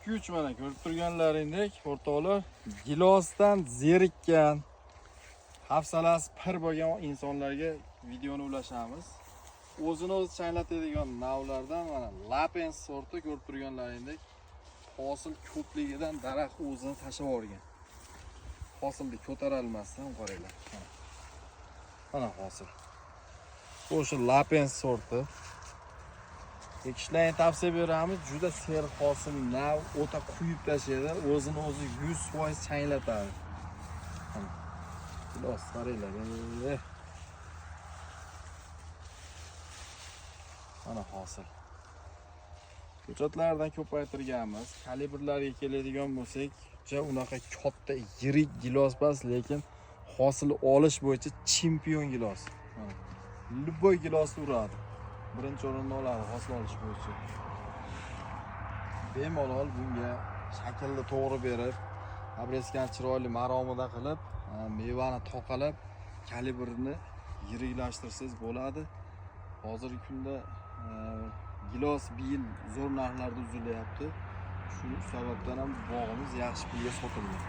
3 mana ko'rib turganlaringdek, o'rtoqlar, gilosdan zerikkan, hafsalasi pir bo'lgan insonlarga videoni ulashamiz. O'zini o'zi changlatadigan navlardan mana Lapens sorti ko'rib turganlaringdek, hosil ko'pligidan daraxt o'zini tashlab yuborgan. Hosilni ko'tarolmasdan qaranglar. Mana. Mana hosil. Bu o'sha Lapens sorti. Ekishlarni tavsiya beramiz. Juda serhosil nav, o'ta quyib tashlaydi, o'zini o'zi 100% changlatadi. Mana. Gilos qaranglar. Mana hosil. Ko'chatlardan ko'paytirganmiz. Kalibrlarga keladigan bo'lsak, juda unaqa katta yirik gilos emas, lekin hosil olish bo'yicha chempion gilos. Mana. Любой gilosni uradi. Birinchi o'rinni oladi hosil olish bo'yicha. Bemalol bunga shaklni to'g'ri berib, обрезка ni chiroyli maromida qilib, mevani toqalab, kalibrini yiriklashtirsangiz bo'ladi. Hozirgi kunda gilos bir yil zo'r narxlarda uzilyapti. Shu sababdan ham bog'imiz yaxshi pulga sotilgan.